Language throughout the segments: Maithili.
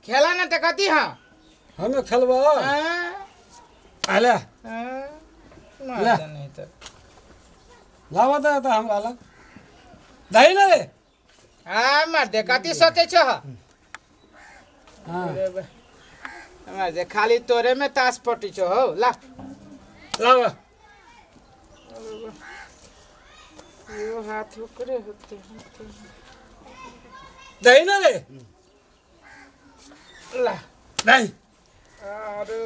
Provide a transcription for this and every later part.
खेला ना तऽ कथी हाँ हमे खेलबो हाँ, अले हाँ, ले। नहीं तऽ लाबऽ तऽ एतऽ हमरा लग दही ने रे हाँ मर्दे कथी सोचै छह हाँ मर्दे खाली तोरे में ताश पटी छो हौ ला लाबऽ यो हाथ ओकरे होते होते दही ने रे ला दही अरे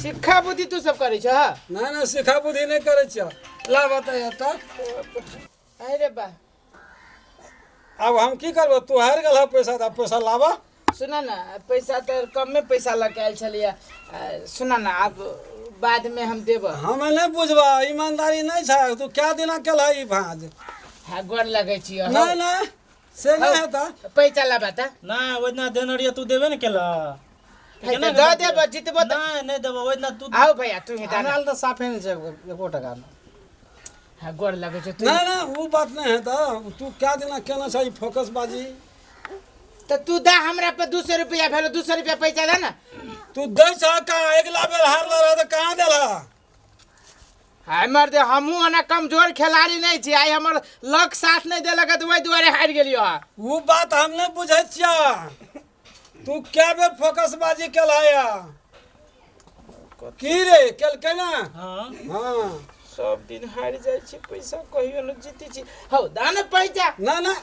सिक्खा बुद्धि तू सब करै छह नहि नहि सिखा बुद्धि नहि करै छियौ लाबऽ तऽ एतऽ अरे बा आब हम की करबो तू हारि गेल पैसा तऽ पैसा लाबऽ सुना ना पैसा तऽ कमे पैसा लऽ के आयल छलियै सुना ना आब बादमे हम देब हमे नहि बुझबा ईमानदारी नहि छै तू कए दिना केलह ई भाँज हाँ गोर लगै छी नहि नहि से नहि हेतऽ पैसा लाबा तऽ नहि ओहि दिना देने रहियै तू देबे ने केलह दऽ देब जितबो तऽ नहि नहि देबो ओहि दिना तू आउ भैया तू ही हमरा दाना लए तऽ साफे नहि छै एको टका नहि हाँ गोर लगै छै तू नहि नहि ओ बात नहि हेतऽ तू कए दिना केने छै ई फोकस बाजी तऽ तू दा हमरा पर 200 रुपया भेलो 200 रुपया पैसा दे ना तू दै छह कहाँ अगिला बेर हारल रह तऽ कहाँ देलह हाय मर्दे हमहूँ ओना कमजोर खिलाड़ी नहीं छी आइ हमर लक साथ नहीं देलक तऽ ओहि दुआरे हारि गेलियो हँ ओ बात हम नहि बुझै छियह तू कए बेर फोकस बाजी केलह या की रे केलकै ना हाँ हाँ सब दिन हारि जाइ छी पैसा कहियो न जीती छी हौ दा ने पैसा ना ना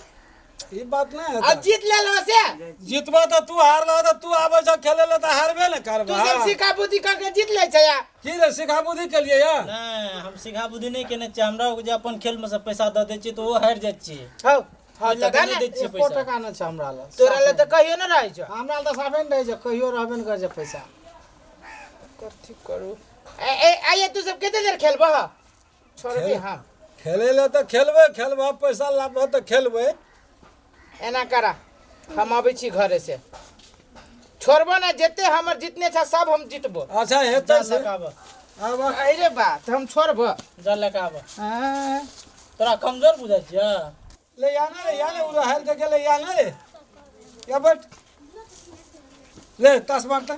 ई बात नहीं अब है जीत लेलो से जीतबा तऽ तू हारल तऽ तू आबै छ खेले ले तऽ हारबे ने तू करबा सब सिखा बुद्धि करके जीत ले छै या की रे सिखा बुद्धि केलियै या नहि हम सिखा बुद्धि नहि केने छियै हमरा जे अपन खेलमे से पैसा दऽ दै छियै तऽ ओ हारि जाइ छियै हौ हौ ओहि तऽ लऽ दा कऽ नहि ने दै छियै एको पैसा टका नहि छै हमरा लग तोरा ले तऽ कहियो न रहै छौ हमरा लग तऽ साफे नहि रहै छै कहियो रहबे नहि करै छै पैसा कथी करू ए ए आइए तू सब कते देर खेलबह छोड़बी हम खेले ले तऽ खेलबै खेलबह पैसा लाबह तऽ खेलबै एना करा हम अबै छी घरे से छोड़बो ना जते हमर जितने छ सब हम जितबो अच्छा हेतै जा से लऽ कऽ आबऽ आबह अरे बात हम छोड़बो जा लऽ कऽ आबऽ हाँ। तोरा कमजोर बुझाइ छियै ले या ना रे या ने उ हारि के गेलै या ना रे या बैठ ले तास मार तऽ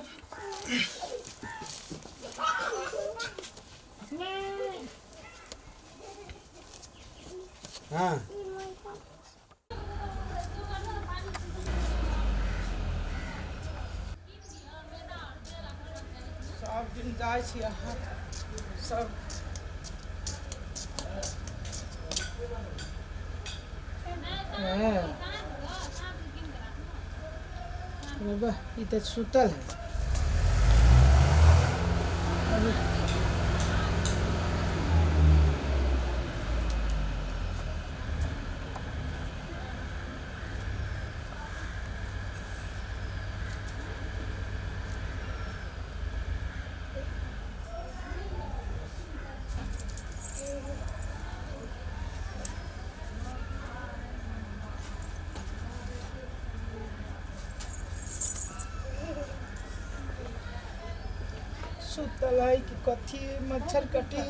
हाँ सब दिन जाइ छी अहाँ सब हाँ। अरे वाह, ई तऽ सुतल है अरे सुतल है कि कथी मच्छर कटी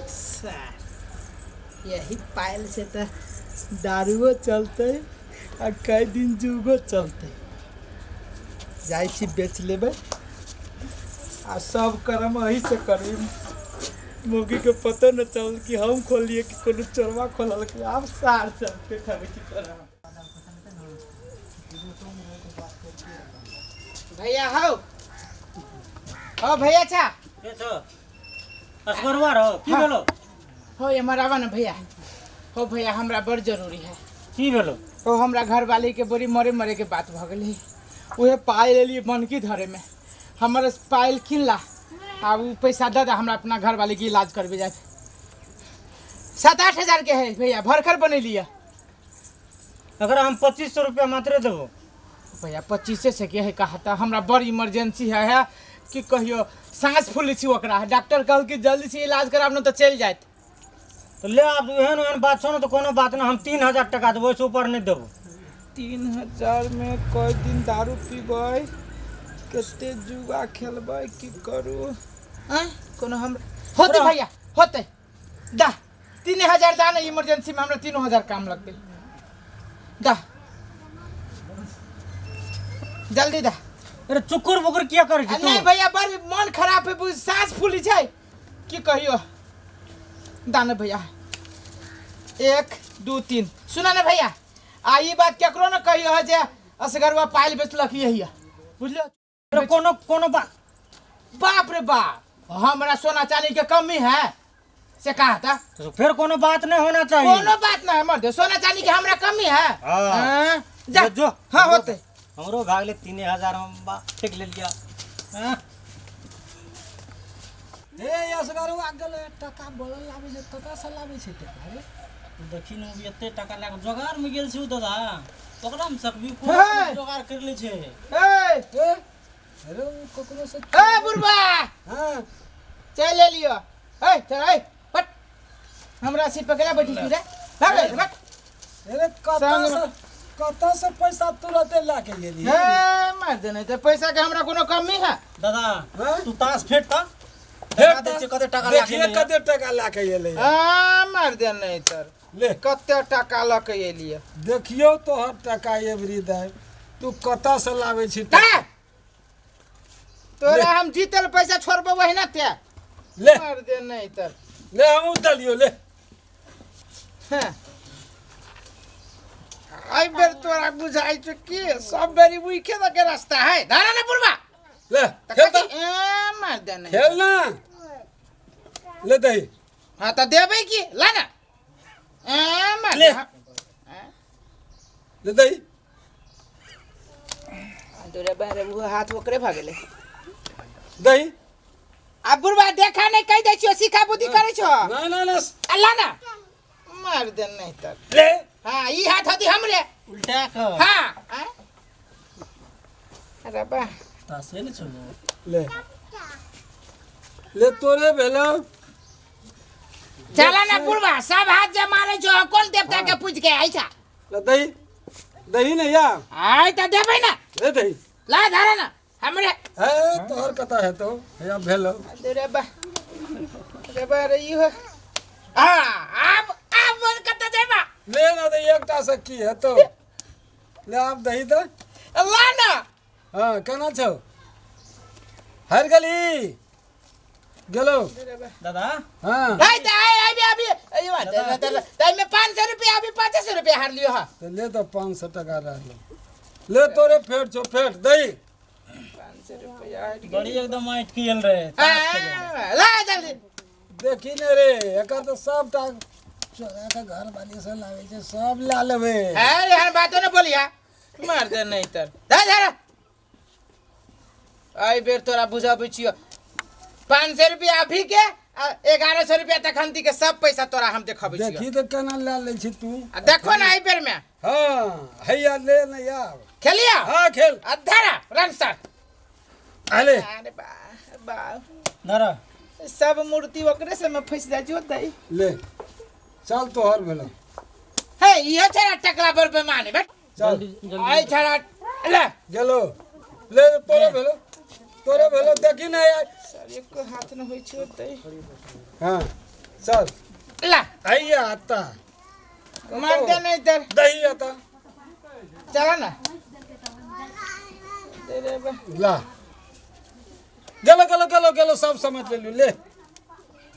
सार यही पायल से तऽ दारुओ चलतै आ कई दिन जुगो चलतै जाइ छी बेच लेबै आ सब कर्म अही से करबै मौगी के पतो न चलल कि हम खोललियै कि कोनो चोरवा खोललकै आब सार सबके खबै छी तोरा भैया हौ हौ भैया छा के छौ असगरवा रहो की भेलो हो एमहर आबऽ ने भैया हो भैया हमरा बड़ जरूरी है की भेलो हो हमरा घरवाली के बड़ी मरे मरे के बात भऽ गेलै उहे पाइ लेलियै बनकी धरे में हमर पायल कीन ला आ उ पैसा दऽ दे हमरा, अपना घर वाले के इलाज करबे जाए। 7-8 हजार के है भैया, भरखर बनेली है। एकरा हम 2500 रुपया मात्रे देबो। भैया, पच्चीसे सए के है कहा था, हमरा बड़ इमरजेंसी है कि कहियो साँस फूलै छी ओकरा, डॉक्टर कहल कि जल्दी से इलाज कराब न तऽ चलि जायत। तऽ ले, आब एहन ओहन बात छौ ने तऽ कोनो बात नहि, हम 3000 टका देबो, ओहिसँ ऊपर नहि देबो। 3000 मे कई दिन दारू पीबै, कते जुआ खेलबै, की करू? आँय, कोनो हम होतै भैया, होतै, दा 3000 दा ने, इमरजेंसी में हमरा 3000 काम लगतै, दा जल्दी दा। अरे, चुकुर बुकुर किया करै छी तू? नहीं भैया, बड़ मन खराब है, बुझ साँस फूली छै, की कहियो, दा ने भैया। एक दू तीन, सुना ने भैया, आ ई बात केकरो ने कहियो है जे असगरवा पायल बेचलक यही है, बुझलियो? अरे, कोनो कोनो बात। बाप रे बाप, हमरा सोना चांदी के कमी है से कहा था? तो फिर कोनो बात नहीं होना चाहिए। कोनो बात ना है मर्द, सोना चांदी के हमरा कमी है? हाँ। हाँ, जा। जो, जो। हाँ, होते। हमरो भाग ले, 3000 हम बा फेंक ले लिया, हाँ? हे, असगरवा गेलै, टका बोलल लाबै छै, कतऽ से लाबै छै टका रे? देखी ने, उ एते टका लए कऽ जोगार में गेल छै उ दादा, ओकरा में सकबी हे! जोगार कर ले छै। ए! ए, अरे, ओ ककरो से ए बुढ़बा! हाँ। चल ले लियो, ए चल, ए पट, हमरा सीट पर केला बैठी छी रे? भाग रे, भाग। अरे, कतऽ से कतऽ से पैसा तुरते लए के गेली? हे मार देने ते, पैसा के हमरा कोनो कमी है? दादा, हाँ? तू ताश फेंक तऽ। फेर देखा दै छियै कते टका लए के देखिए एलैया। कते टका लए के एलै। आ मार देने तर। ले। कते टका लऽ के एलियै? देखियौ तोहर टका एबरी दाइ, तू कतऽ से लाबै छी? ता तोरा हम जीतल पैसा छोड़बो वही ना ते। ले। मार दे नहीं तर। ले, हमहूँ देलियौ, ले। हाँ। एहि बेर तोरा बुझाइ छौ कि सब बेरी उइखे दऽ के रास्ता है, धारा ने बुढ़बा। ले। तऽ खेल। कथी तऽ ए मार दे नहीं। खेल ना, ले दही। हाँ, तऽ देबै की, ला ना, ए मार ले। दे। हाँ। ले दही। तोरे बारे वो हाथ ओकरे भऽ गेलै। दही। आ बुढ़बा, देखा नहीं, कहि दै छियो, सीखा बुद्धि करै छो। ना ना ना। अल्लाह ना मार दे नहीं तर। ले। हाँ, ई हाथ हती हमरे। उल्टा कऽ। हाँ आँय? अरे बा। ताशे ने छौ। ले ले, तोरे भेलौ। चला ना बुढ़बा, सब हाथ जे मारे छो, कोन देवता के पूज के आई छा? ले दही, दही ने या। आय तऽ देबै ना। ले दही। ला, धारा ना हमरे। हे, तोहर कतऽ हेतौ? हैया भेलौ। अरे बा, अरे बा रे, ई हो, हाँ, आब आब बोल, कतऽ जेबा? ले ना, तऽ एकटा से की हेतौ? ले, आब दही तऽ। ला ना। हाँ, केना छौ? हारि गेली, गेलौ। दादा। हाँ। आय तऽ आय अभी अभी अयो तऽ में 500 रुपया, अभी 500 रुपया हार लियो। हाँ। तऽ ले, तऽ 500 टका रहलो, ले, तोरे फेर छौ, फेर दही। 500 रुपया हटि गेल। बड़ी एकदम ऐठ के गेल रहे ताश खेले में। आ, ला जल्दी। देखी ने रे, एकर तऽ सबटा चोरा के घर वाली से लाबै छै, सब लए लेबै। अरे, एहन बातो न बोलिया, मार दे नहीं तर। धर धर, एहि बेर तोरा बुझाबै छियो, 500 रुपया अभी के आ 1100 रुपया तखन के सब पैसा तोरा हम देखबै छियो। देखी तऽ केना लए लै छी तू। आ देखो ना एहि बेर में। हाँ, हैया ले ने यार। खेलिया। हाँ, खेल। आ धरा रन सर। अले। अरे बा बा। धर। सब मूर्ति ओकरे से में फंस जाइ छो दई। ले चल, तोहर भेलौ। हे, इहो छड़ा टकला पर बेमान है, बैठ। चल। जल्दी। आई छड़ा ले। गेलो, ले, तोरे भेलो, तोरे भेलो, देखी ने यार। सर, एको हाथ न होइ छो दई। हाँ, चल। ला। हैया आता। मार दे नहीं तर। दही आता। चला ना तेरे बा। ला, गेलो गेलो गेलो गेलो, सब समझ लेलू, ले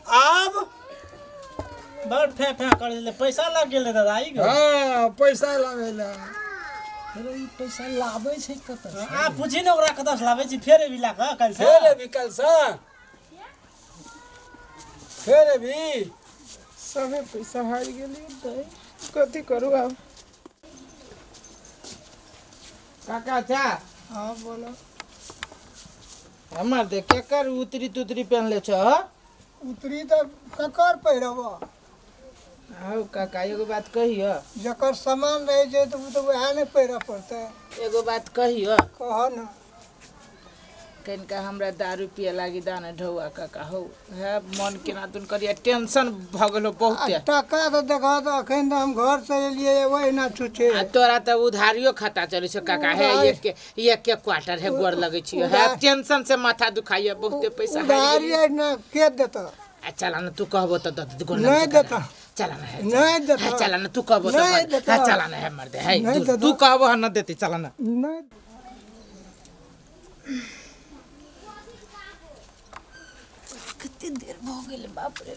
आब। बड़ फे फे कर देले, पैसा लग गेलै दादा ई गो। हाँ, पैसा लाबै ला, अरे ई पैसा लाबै छै कतऽ से? आ पूछी ने ओकरा कतऽ से लाबै छी, फेर एबी ला कऽ काल्हि से। फेर अभी कल से फेर अभी। सबे पैसा हारि गेली दई, कथी करू आब? काका, चा। हाँ, बोलो। हमर देख केकर उतरी तुतरी पहनले छ ह? उतरी तऽ ककर पहिरब? हौ काका, एगो बात कहियो। जकर सामान रहै छै तऽ ओ तऽ उएह ने पहिरऽ पड़तै। एगो बात कहियो। कह ने। कनिका हमरा दारू पिए लागी दाना ढौआ काका हौ, है मन केना तुन करिया, टेंशन भऽ गेलो बहुते। टाका तऽ देखऽ तऽ अखन तऽ हम घर से एलियै ओहिना छुछे। आ तोरा तऽ उधारियो खाता चलै छौ काका। हे एक एक के क्वार्टर है, गोर लगै छियो। है टेंशन से माथा दुखाइया बहुते, पैसा हारि उधारी गेलियै। ना के देतऽ? आ चला ना, तू कहबो तऽ दऽ दे, गोर नहि लगै छौ देतऽ। काका। चला ना है। नहि देतऽ। है चला ना, तू कहबो तऽ नहि मर- देतऽ। है चला ना है मर्दे है। नहि तू देतऽ। तू कहबो है न देती, चला ना। नहि। कते देर भऽ गेल, बाप रे।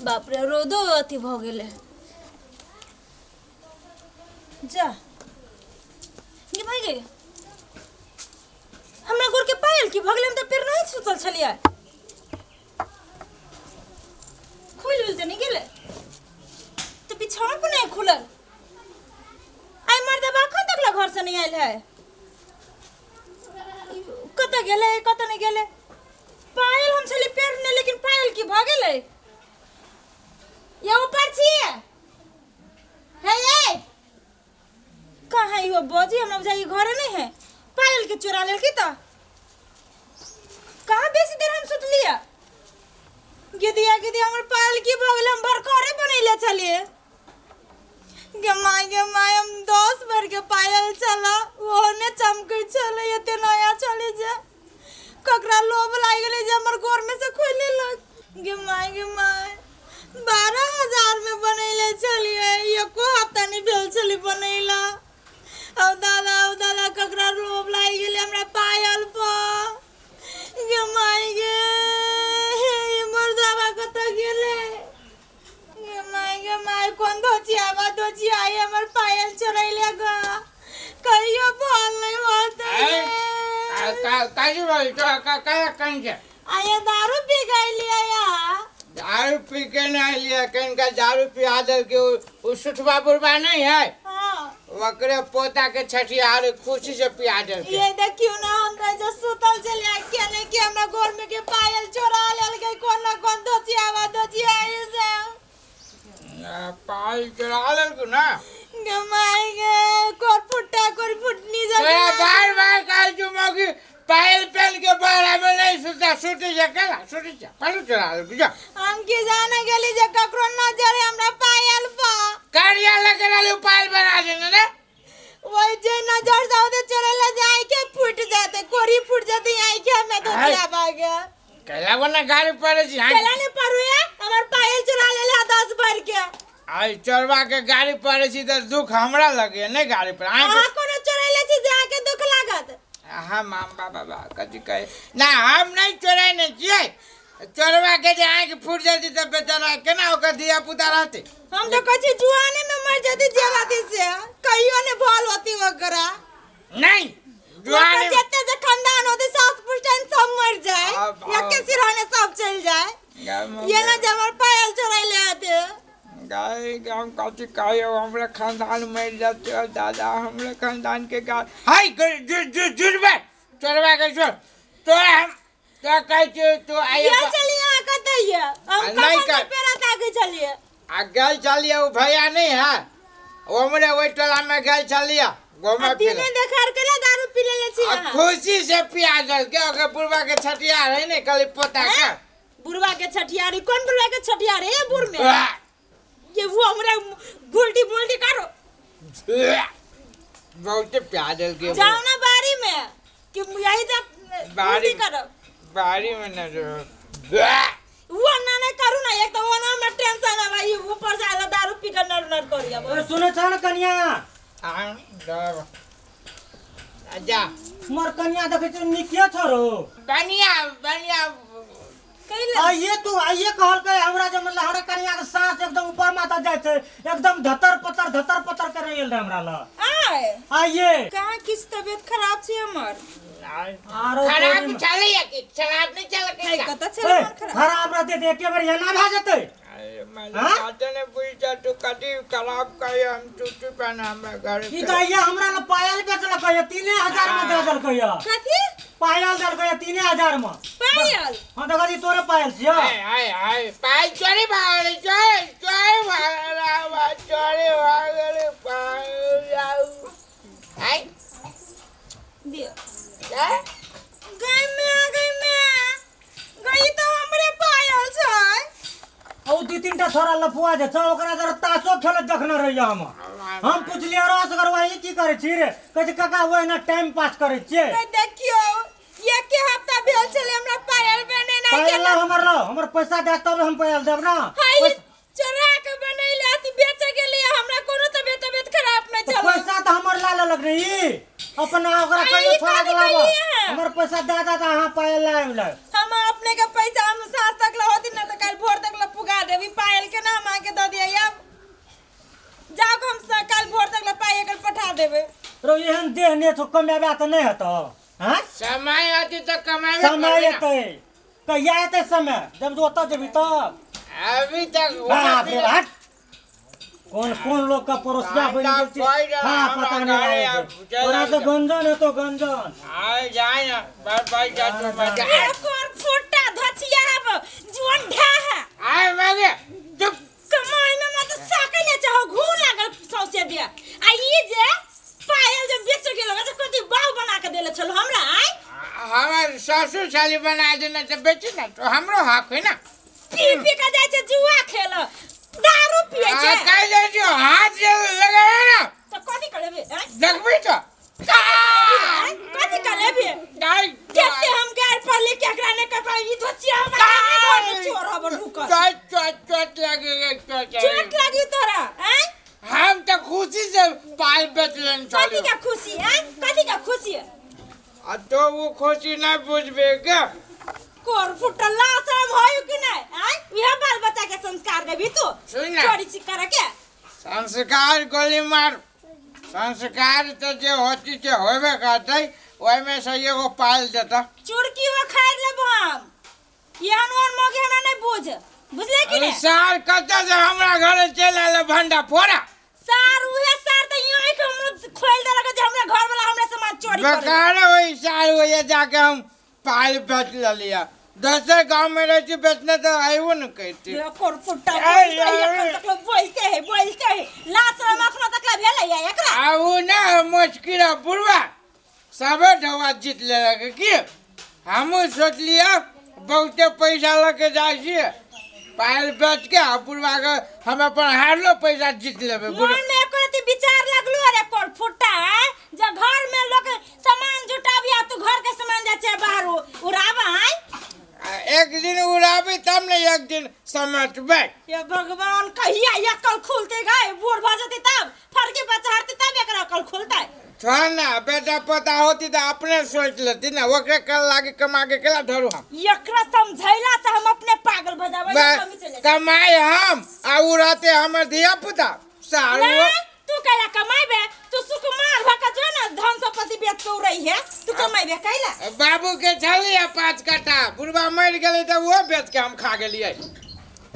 बाप रे, रौदो अथी भऽ गेलै। जा गे भाइ गे, हमरा गोर के पायल की भऽ गेलै? हम तऽ पेर नहीं सुतल छलियै, खुलि उल तऽ नहि गेलै? तऽ बिछौना पर नहि खुलल। आइ मर्दबा एखन तक घर से नहीं आयल है, कतऽ गेलै कतऽ नहि गेलै? पायल हम छलियै पेरने, लेकिन पायल की भऽ गेलै? ये ऊपर छियै हे, ये कहाँ है? बजी हमरा बुझाइ घरे नहीं है, पायल के चोरा लेलकी। तऽ कहाँ बेसी देर हम सुतलियै? गिदिया गिदिया, हमर पायल की भऽ गेलै? हम भरखरे बनैले छलियै। गे माय गे माय, हम 10 भर के पायल छल, ओहो ने चमकै छलै, एते नया छलै जे ककरा लोभ लागि गेलै जे हमर गोर में से खोलि लेलक। गे माय गे माय, 12,000 में बनैले छलियै, एको हफ्ता नहि भेल छलै बनैला। औ दादा, औ दादा, ककरा लोभ लागि गेलै हमरा पायल पर? गे माय गे, ई मर्दाबा कतऽ गेलै? गे माय गे माय, कोन धोचियाबा धोचिया हमर पायल चोरैले गा? कहियो भल नहीं होतै। काजी बोल तो का कन के आया दारू पी गइली आया? दारू पी के नहीं लिया, कनिका दारू पिया दल के उ सुठबा बुढ़बा नहीं है। हाँ। ओकरे पोता के छठियार खुशी से पिया दल के। ये देखियो ना, हम तो जो सुतल छलियै केने के हमरा गोर में के पायल चोरा लेल गई कोन ना कोन धोचियाबा धोचिया से। पायल चोरा लेलको ना? गे माय गे, कोर फुट्टा कोर फुटनी जा। तोरा बार बार कहै छु मौगी पायल पहन के बाहर में नहीं सुता, सुते जा केला सुते जा, पायल चोरा लेलको जा। हम की जाने गेली जे ककरो नजर है हमरा पायल पर। करिया लगे रहलू पायल बना देने ने। वही जे नजर से ओते चोरेला जाय के फूट जाते, कोरी फूट जाते आई के हमें धोचियाबा के। कैला बना गाड़ी पड़े छी? केला ने पड़ुया, हमर पायल चोरा लेले 10 भर के। आई चोरबा के गाड़ी पड़े छी तऽ दुख हमरा लगे नहीं गाड़ी पर। अहाँ कोनो चोरेले छी जे अहाँके दुख लागत? हम हम बाबा बा कथी कहे ना, हम नहीं चोराइ नहीं छियै। चोरबा के जे आँखि फूट जल्दी तऽ बेचारा केना ओकर धिया पुता रहतै? हम तो कहै छी जुआने में मर जती जे रहती से कहियो ने भल होती ओकरा। नहीं ओकर जुआने जते जे खानदान होते सास पुश्तैन सब मर जाए, अब- एके सिरहाने सब चल जाए। ये ना जे हमर पायल चोराइले आते। गाय हम कथी कहियो, हमरा खानदान मरि जेतै दादा, हमरा खानदान के गाय हाय जुड़बे चोरबा के छोड़। तोरा हम तोरा कहै छियौ तू आइ ये चलिए अहाँ कतऽ ये हम आ, नहीं कखन कर- पेरा ताकै छलियै? आ गेल छलियै, ओ भैया नहीं है ओमरे ओहि टोला में गेल छलियै घूमे आ फिरे। दिने देखार के ना दारू पी लेले छी आ अहाँ? खुशी से पिया देलकै, ओकर बुढ़बा के छठियार है ने, कहली पोता के। बुढ़वा के छठियारी? कौन बुढ़वा के छठियारी है बुढ़ में? वाह, ये वो हमरा गुलटी बुलटी करो। वाह, बहुते पिया देलकै। जाओ ना बारी में कि यही जब बारी- उल्टी करब। बारी में न जो वाह, वो ना ना करू ना, एक तो वो ना हमरा टेंशन है भाई, ऊपर से आला दारू पी के नर नर करिया। ओए, सुनै छ ने कनिया? आ, डर। आ जा। मोर कनिया देखै छी निके छ रो। बढ़िया बढ़िया। कैला? आइए तू आइए कहलकै हमरा जे मतलब हमरा कनिया के साँस एकदम ऊपर माथा जाइ छै, एकदम धतर पतर धतर पतर करे गेल रहे हमरा लग। आय? आइए। कहाँ किछ तबियत खराब छै हमर? आरो खराब चलैया कि खराब नहीं चलकै? नहीं, कतऽ छै ए, हमर खराब? खराब रहतै तऽ एके बेर एना भए जेतै। हाँ? बाते नहीं पूछता तू कथी खराब करे हम टूटी पहना हमरा घर ई तऽ आइया हमरा लग पायल बेचलकै ये 3000 में दे देलकै ये। कथी पायल देलकै ये 3000 में। पायल? हाँ देखा जी तोरे पायल छियो। आय आय आय पायल चोरी भागल चोरी चोरी भागल चोरी भागल पायल आय दियो क्या गई में गई में गई तो हमरे पायल छै। औ दू तीन टा छोरा लफुआ जे छौ ओकरा जरा ताशो खेलत देखने रहियै हम। हम पुछलियै रस गरवा ई की करै छी रे? कहै छै काका ओहिना टाइम पास करै छियै। गई देखियो एके हफ्ता भेल छलै हमरा पायल बनेनाइ पायल केना ला हमर ला हमर पैसा दे तब हम पायल देब ना। हाय पैसा चोरा के बनैले अथी बेचे गेलियै हमरा कोनो तबियत तबियत खराब नहि तऽ छल। पैसा तऽ हमर ला लेलक ने ई अपना ओकरा आ, कहियो ई छोड़ा के कथी लाबो कहलियै हँ? हमर पैसा दे दे तऽ अहाँ पायल लायब ला। हम अपने के पैसा हम साँझ तक ला होती ना तो कल भोर तक ला पुगा देबी पायल के ना हम आके दऽ दियै आब जाओ हम कल भोर तक ला पाई एकर पठा देबै। रो एहन देह ने छौ कमेबा तऽ नहि हेतौ। हाँ समय आती तो कमाई समय एतै कहिया एतै समय जब तू ओतऽ जेबही तब। अभी तक बाप रे हट कौन कौन लोग का पड़ोसिया बन गेल छै। हाँ पता नहीं लागै छै तोरा तऽ गंजन हेतौ गंजन। आय जाए ना बाय बाय जा तू मजा एकर फोटा धचिया हब जुअन ढा है आय मागे चुप कमाई में मत साके ने चाहो घू लागल सौसे दे आ ई जे पायल जे बेच गेल से कथी बाव बना के देले छलो हमरा आय हमार ससुर साली बना देना तो बेची ना तो हमरो हक है ना। पी पी के जाइ छै जुआ खेल दारू पिए छै। कह दे जो हाथ जे लगावे ना तो कथी करबे आय? देखबी तो आय? कथी करबे दाई केते हम गार पर लेके एकरा ने ककरा ई धचिया हमरा घर में चोर हब ढुकल चोट चोट चोट लगेगा चोट चोट लगी तोरा आय? हम तो खुशी से पाल बेच लेन कथी चलो का खुशी आय? कथी का खुशी? आ तो वो खुशी ना बुझबे के कोर फुटल शरम होय कि नहीं आय? इहे बाल बच्चा के संस्कार देबी तू सुन ना। चोरी छी करे के संस्कार गोली मार संस्कार तो जे होती से होबे करते ओहिमे से एगो पाल देता चुड़की वो खाइ लेब हम एहन ओहन मौगी हमरा नहीं बुझ बुझले कि अरे नहीं? सार कतऽ से हमरा घरे चलि आयल भंडा फोड़ा सार उहे सार त यहाँ के हम खोल देलक जे हमरा घर वाला हमरा सामान चोरी करे। बेकार वही सार वही जाके हम पाल बेच लेलिया दोसर गांव में रहे छी बेचने तो आइबो न कहती। कोर फुट्टा ऐ, बोलते है ऐ। एखन तक लोग बोलते है बोलते है लाज शरम अखनो तक ला भेलै है एकरा। आ उ ना मुश्किल है बुढ़वा सबे ढौआ जीत लेलक की हमहूँ सोचलियै बहुते पैसा लऽ के जाइ छियै पायल बेच के आ बुढ़वा के हम अपन हारलो पैसा जीत लेबै मन में एको रति विचार लगलो रे कोर फुट्टा है जे घर में लोग सामान जुटाबी आ तू घर के सामान जाइ छै बाहर उड़ाबा है। आ एक दिन उड़ाबी तब ने एक दिन समेटबै। ये भगवान कहिया ये अकल खुलते गए बूढ़ भऽ जेतै तब फड़के बच्चा हरतै तब एकरा अकल खुलतै। छोड़ ना बेटा पोता होती तो अपने सोच लेती ना ओकरे कल लागे कमा के केला धरू हम। एकरा समझैला से हम अपने पागल भऽ जाबै कमी चलि जेतै। कमाए हम आ उड़ाते हमर धिया पुता सारू। नहीं, तू कैला कमाइबे तू सुकुमार भऽ के जो ना धन संपत्ति बेच के उड़ै है तू कमाइबे कैला? बाबू के छलियै 5 कट्ठा बुढ़वा मरि गेलै तऽ ओहो बेच के हम खा गेलियै।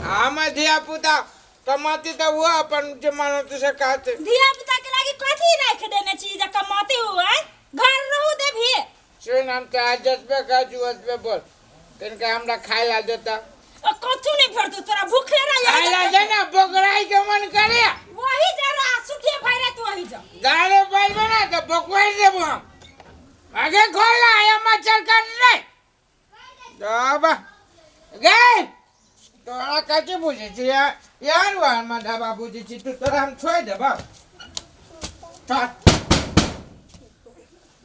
हमर धिया पुता कमाती तऽ ओहो अपन जमानत से कहते। धिया पुता के लागी कथी राखि देने छी जे कमाते हुए घर रहू देबही? सुन हम तऽ जतबे कहै छी ओतबे बोल कनिका हमरा खाय ला देता। ओ कथू नहीं फेरतौ तोरा भूखे रह खाय ला दे ना बोकराई के मन करे वही जा रहा सुखिए भाई रे तू वही जा। गारे बोलबे ना तऽ बोकवाइ देबो हम। आगे खोल ना या मच्छर काट ले बाबा गए तोरा कथी बुझै छी यार वहन ढाबा बुझै छी तू तोरा हम छोड़ि देबौ।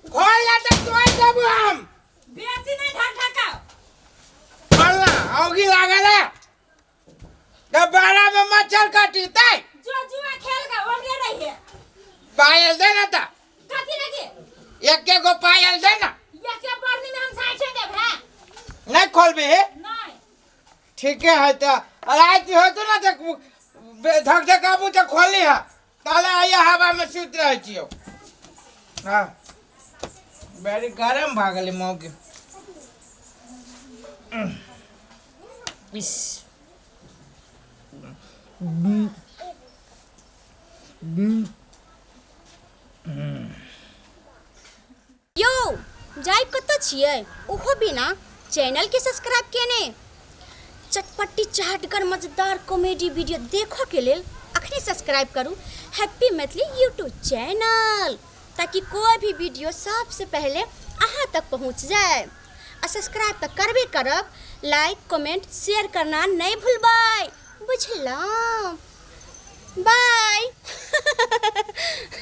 खोल ना तऽ तोड़ि देबो हम। बेसी नहीं ढक ढकाओ। खोल ना औगी लागल है तऽ बाड़ा में मच्छर काटी तै जो जुआ खेल का ओकरे रहिए। पायल दे ना तऽ कथी लगे? एके गो पायल दे ना। एके बरनी में हम साठे देब है। नहीं खोलबी? नहीं। ठीके है तऽ राति होतौ ना तऽ धक धकाबू तऽ खोली है ताले आइया हवा में सुति रहै छियौ। हाँ बड़ी गरम भऽ गेलै मौगी। इस यौ जाय कतऽ छियै ओहो बिना चैनलके सब्सक्राइब केने चटपटी चाटगर मजेदार कॉमेडी वीडियो देखऽ के लेल अखने सब्सक्राइब करू हैप्पी मैथिली यूट्यूब चैनल ताकि कोई भी वीडियो सबसे पहले अहाँ तक पहुँच जाए आ सब्सक्राइब तऽ करबे करब लाइक कमेंट शेयर करना नहीं भूलबै बुझलहुँ बाय।